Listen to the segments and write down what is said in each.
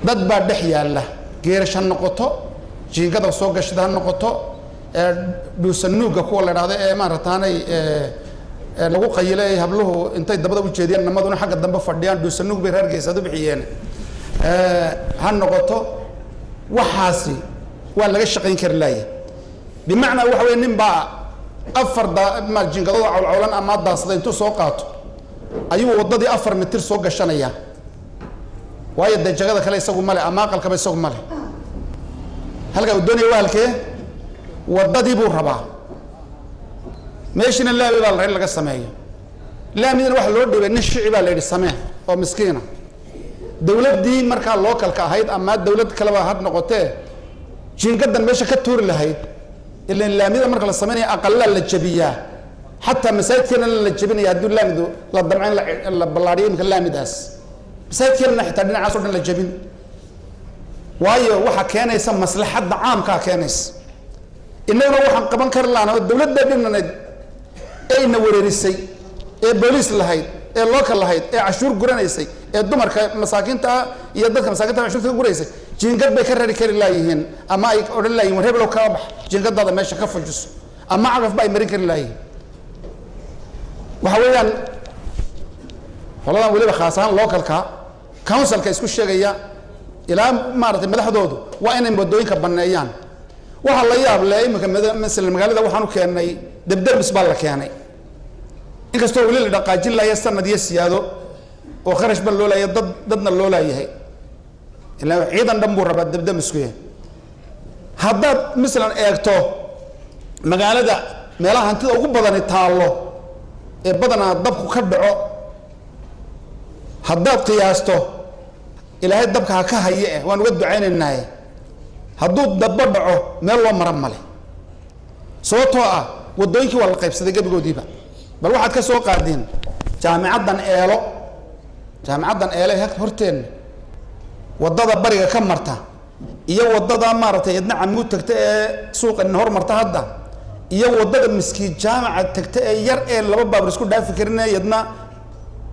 Dad baa dhex yaalla, geerash ha noqoto, jiingada soo gashada ha noqoto, dhuusanuugga kuwa la dhahdo ee maarataanay lagu qayilay ay habluhu intay dabada u jeediyaan, namaduna xagga dambe fadhiyaan, dhuusanuug bay reer Geesaad u bixiyeen, ha noqoto, waxaasi waa laga shaqayn kari laaya. Bimacnaa waxa weeye, nin baa afar ma jiingadooda cawlcawlan ama daasada intuu soo qaato ayuu waddadii 4 mitir soo gashanaya, waayo dee jagada kale isagu male ama aqalkaba isagu male. Halkaa uu doonaya waa halkee? Waddadii buu rabaa. Meeshina laami baa la rabay in laga sameeyo. Laamidina waxa loo dhibay nin shici baa la yidhi samee oo miskiina. Dawladdii markaa localka ahayd ama dawlad kaleba had noqotee, jiingadan meesha ka tuuri lahayd, ilan laamida marka la sameynaya aqalaa la jabiyaa, xataa masaajidkeena la jabinaya. Haddii laamidu la damco in la ballaariyo imika laamidaas, masaajidkeenana xitaa dhinacaas o dhan la jabin, waayo waxaa keenaysa maslaxadda caamkaa keenaysa. Innaguna waxaan qaban kari lahana oo dawladda dhinaneed ee ina wereerisay, ee booliis lahayd, ee local lahayd, ee cashuur guranaysay, ee dumarka masaakiinta ah iyo dadka masaakinta cashuurta ka guraysay, jiingad bay ka rari kari laayihiin ama ay odhan laayihin, "War hebelow, kaba bax jiingadaada, meesha ka fujiso," ama cagaf ba ay marin kari laayihiin. Waxa weeyaan qoladan weliba khaas ahaan localka councilka isku sheegaya ilaa maaragtay madaxdoodu waa inay wadooyinka baneeyaan. Waxaa la yaab leh iminka masalan magaalada waxaan u keennay debderbis baa la keenay, inkastoo weli la dhaqaajin laaya sanad iyo siyaado oo kharash ba loo laaya, dad dadna loo laayahay, ilaa ciidan dhan buu rabaa debdemisku yahay. Haddaad masalan eegto magaalada meelaha hantida ugu badani taallo ee badanaa dabku ka dhaco, haddaad qiyaasto, Ilaahay dabka ha ka haye eh, waan uga ducaynaynaaye, hadduu dabba dhaco meel loo mara male, sababtoo ah waddooyinkii waa la qaybsaday gebigoodiiba. Bal waxaad ka soo qaadeen jaamicaddan Eelo, jaamicaddan Eelo ee horteenna waddada bariga ka marta iyo waddada maaragtay idna Camuud tagta ee suuqa hor marta hadda, iyo waddada Miskiin Jaamaca tagta ee yar ee laba baabur isku dhaafi karin ee yadna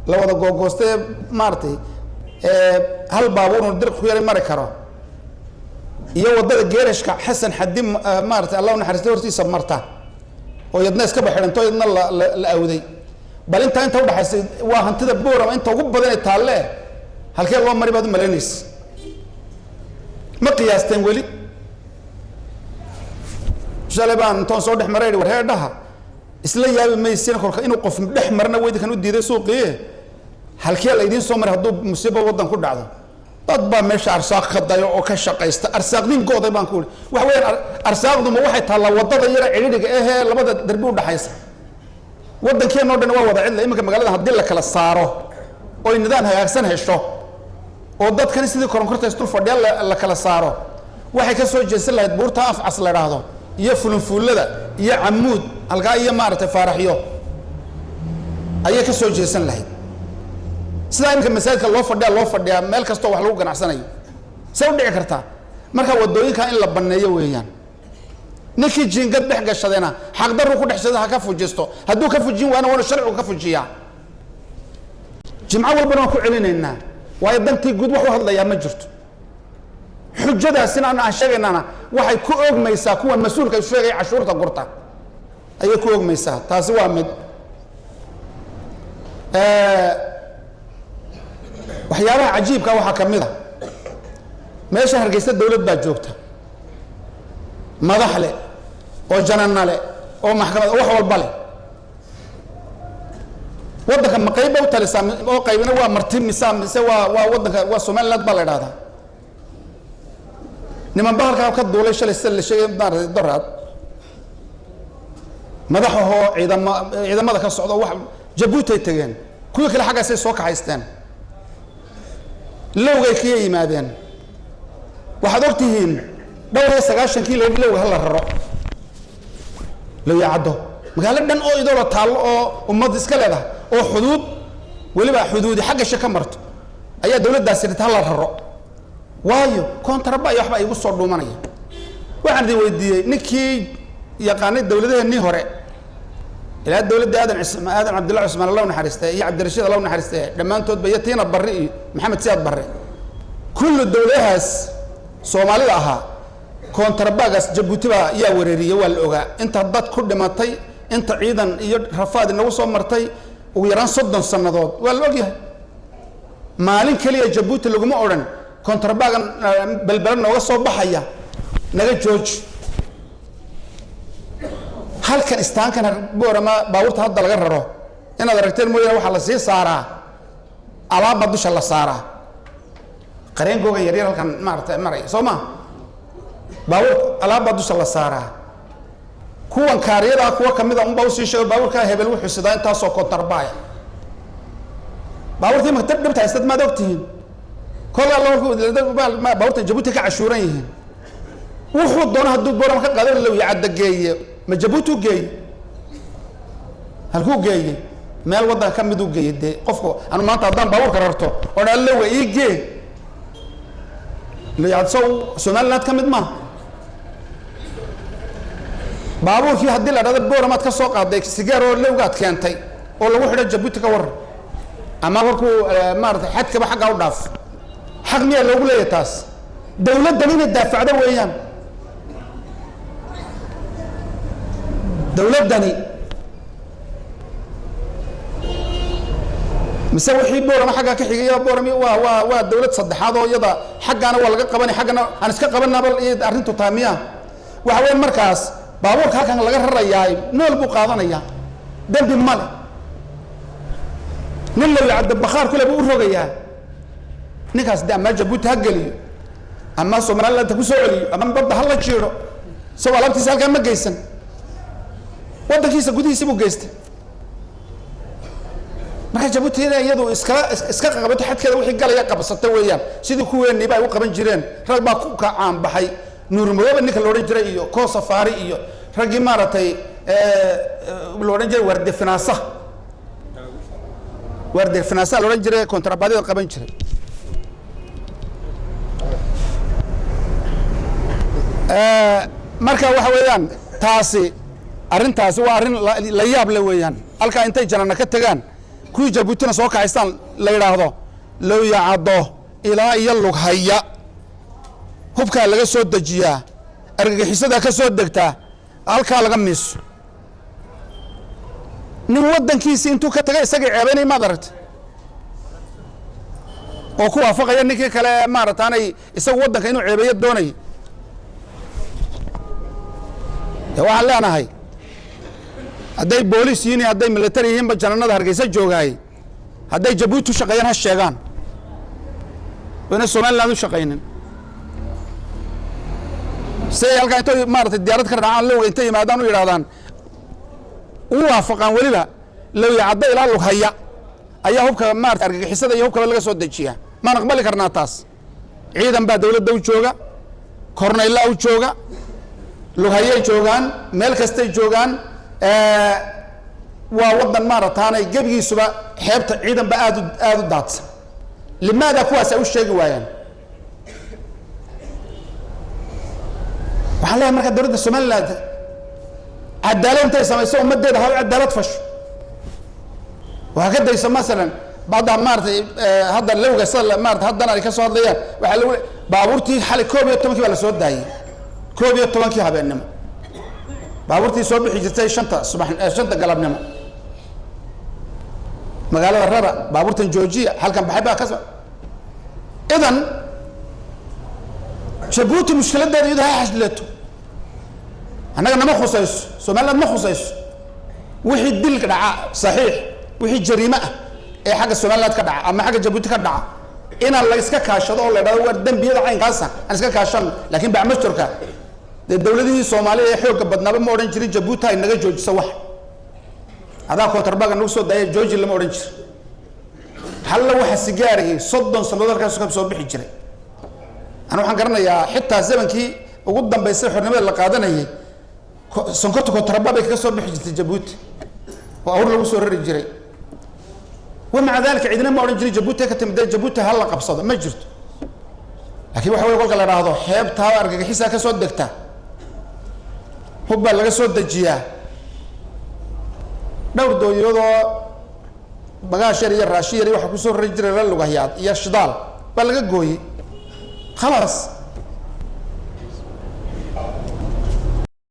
la wada googoosta ee maaragtay hal baabuurun dirq ku yaray mari karo, iyo waddada geerashka Xasan Xadi maaratay Allah naxariista hortiisa marta oo yadna iskaba xidhanto, yadna la awday, bal intaa inta udhaxaysa waa hantida Boorama inta ugu badan ee taalle. Halkee loo mari baad u malaynaysa? Ma qiyaasteen weli? Shalay baan intoon soo dhex maray, war heedhaha, isla yaabi maysin kolka inuu qof dhex marna weydinkan u diiday suuqii, halkee la idiin soo maray hadduu musiibo waddan ku dhacdo? Dad baa meesha arsaaq ka dayo oo ka shaqaysta. Arsaaqdin go'day baan ku uri. Waxa weeyaan, arsaaqduma waxay taallaa waddada yara cidhidhiga ahee labada darbi udhaxaysa? Waddankeenna o dhan waa wada cidla. Iminka magaalada haddii la kala saaro oy nidaam hagaagsan hesho oo dadkani sidii koronkorta isdul fadhiya la kala saaro, waxay ka soo jeesan lahayd buurta Afcas la idhaahdo iyo Fulunfuullada iyo Camuud halkaa iyo maaragtay Faaraxyo ayay ka soo jeesan lahayd. Sidaa iminka masaajidka loo fadhiya loo fadhiyaa meel kastoo wax lagu ganacsanayo, see u dhici kartaa? Marka waddooyinka in la banneeyo weeyaan. Ninkii jiingad dhex gashadayna xaqdarru ku dhex shada, ha ka fujisto. Hadduu ka fujin waana, waanu sharcigu ka fujiyaa. Jimco walbana waan ku celinaynaa, waayo dantii guud wax u hadlayaa ma jirto. Xujadaasina aan sheegaynana waxay ku oogmaysaa kuwa mas-uulka isu sheegaya cashuurta gurta ayay ku oogmaysaa. Taasi waa mid. Waxyaabaha cajiibka waxaa ka mid a, meesha Hargeysa dawlad baa joogta, madax leh oo janana leh oo maxkamad wax walba leh. Waddanka ma qayb ba u talisaa oo qaybina waa marti mise waa waddanka waa Somaliland baa la idhahdaa? Niman ba halkaa ka duulay shalay, sida la sheegay maaragtay doraad, madaxahoo ciidamada ka socda wax Jabuuti ay tageen, kuwii kale xaggaasay soo kaxaysteen, Lowgay kaga yimaadeen. Waxaad og tihiin dhowr iyo sagaashankii la yidhi Lowga hala raro, Lowyacaddo magaalo dhan oo idoola taallo oo ummad iska leedahay oo xuduud weliba xuduudi xagga she ka marto ayaa dawladdaasi rit hala raro, waayo kontaraba iyo waxba igu soo dhuumanaya. Waxaan idin weydiiyey, ninkii yaqaanay dawladaheennii hore ilaa dawladda Aadan Cabdulla Cusmaan, Allah naxariiste, iyo Cabdirashiid, Allah naxariiste, dhammaantoodba, iyo Tiina Barre iyo Maxamed Siyaad Barre. Kullu dowladahaas Soomaalida ahaa kontrabagaas Jabuuti baa yaa wereeriyey, waa la ogaa inta dad ku dhimatay, inta ciidan iyo rafaad inagu soo martay ugu yaraan 30 sannadood waa la ogyahay. Maalin keliya Jabuuti laguma odhan kontrabagan Belbela nooga soo baxaya naga jooji. Halkan istaankan Boorama baabuurta hadda laga raro inaad aragteen mooyaane, waxaa la sii saaraa alaabba dusha la saaraa, qareen googan yaryar halkan maarata maraya soo ma, baabuur alaabbaa dusha la saaraa. Kuwan kaariyadaa kuwa kamida unbaa usii sheego baabuurkaa hebel wuxuu sidaa intaasoo kontarbaaya. Baabuurta imaka dhibta haystad maad ogtihiin, kol alla baabuurta Jabuuti ka cashuuran yihiin. Wuxuu doono hadduu Boorama ka qaado low cadda geeye, ma Jabuuti u geeye? Halkuu geeyey? Meel waddanka ka mid u geeyey. Dee qofku anu maanta haddaan baabuurka rarto oon allowa ii gee sow Somaliland ka mid maaha. Baabuurkii haddii la dhahdo Booramaad ka soo qaaday sigaar oo lowgaad keentay oo lagu xidho Jabuuti, ka waran? Ama markuu maarata xadkaba xaggaa u dhaaf, xaq miyaa loogu leeyahay taas? Dawladdan inay daafacdo weeyaan. Dawladdani mise wixii Boorama xaggaa ka xigaya, Boorami waa dawlad saddexaad oo iyada xaggaana waa laga qabanay, xaggana aan iska qabanaba arrintu tahay miya? Waxa weya markaas baabuurka halkan laga rarayaa nool buu qaadanayaa, dembi male. Nin low yacda bakhaar kule buu u rogayaa ninkaas de, ama Jabuuti ha geliyo ama Somaliland ha ku soo celiyo ama badda ha la jiidho, isagoo alaabtiisa halkaa ma geysan, waddankiisa gudihiisa buu geystay. Marka Jabuuti inay iyadu iskala iska qabato xadkeeda wixii galaya qabsata weeyaan, sidii kuweeniiba ay u qaban jireen. Rag baa ku kacaan baxay, Nuur Madoobe ninka la odhan jiray iyo Koo Safaari iyo raggii maaragtay la odhan jiray waarde finaasa la odhan jiray, kontrabaadyada qaban jiray. Marka waxa weeyaan taasi arrintaasi waa arrin la yaab le weeyaan. Halkaa intay janana ka tegaan kuwii Jabuutina soo kacaystaan la yidhaahdo Lowyacaddo ilaa iyo Lughaya hubkaa laga soo dejiyaa, argagixisadaa ka soo degtaa, halkaa laga miiso. Nin waddankiisi intuu ka tagay isagii ceebaynay maad aragtay oo ku waafaqaya ninkii kale maarataanay isagu waddanka inuu ceebeeyo doonayay. De waxaan leenahay hadday booliis yihiin iyo hadday military yihiinba jananada Hargeysa joogaay hadday Jabuuti u shaqeeyaan ha sheegaan, wayna Somaliland u shaqaynin. Siay halkaa intay maaratay diyaarad ka raacaan lowga intay yimaadaan u yidhahdaan u waafaqaan weliba Lowyacaddo ilaa Lughaya ayaa hubka maarata argagixisada iyo hubkaba laga soo dejiyaa. Maan aqbali karnaa taas? Ciidan baa dawladda u jooga, kornayllaa u jooga, Lughayay joogaan, meel kastay joogaan. Waa waddan maarataanay gebigiisuba xeebta ciidan ba aad u daadsan. Limaada kuwaas ay u sheegi waayaan? Waxaan leeyahay marka dowladda Somaliland cadaalad intay samayso ummaddeeda ha u cadaalad fasho, waxaa ka dayso masalan hadda maaratay hadda lowga sida maarata haddana ay ka soo hadlayaan. Waxaa lagu baabuurtii xalay 11kii baa la soo daayey, 11kii habeennimo, baabuurtii soo bixi jirtay 5ta subax, 5ta galabnimo magaalada rara, baabuurtan joojiya halkan baxay baa ka soo. Idan Jabuuti mushkiladeeda iyadu ha xasleeto, annaga nama khusayso, Somaliland ma khusayso. Wixii dil dhaca saxiix, wixii jariime ah ee xagga Somaliland ka dhaca ama xagga Jabuuti ka dhaca inaan la iska kaashado oo la idhahdo waar dembiyada caynkaasa aan iska kaashano. Laakiin bacmasturka dee dowladihii Soomaaliya ee xoogga badnaaba ma odhan jirin Jabuuti ay naga joojiso wax adaa kontarbaga nagu soo daaya jooji, lama odhan jiro. Halla waxa sigaarayay 30 sannadood halkaas ka soo bixi jiray. Ana waxaan garanayaa xitaa zamankii ugu dambaysay xornimada la qaadanayay sonkorta kontraba bay kaga soo bixi jirtay Jabuuti oo awr lagu soo rari jiray. Wamaca dalika cidina ma odhan jirin Jabuuti ka timid Jabuuti ha la qabsado, ma jirto. Laakiin waxa wey kolka la dhahdo xeebtaa argagixisaa ka soo degta, hub baa laga soo dejiyaa, dhowr doonyoodoo bagaash yar iyo raashin yar iyo waxa kusoo rari jiray la Lugayaad iyo shidaal baa laga gooyey. Khalaas.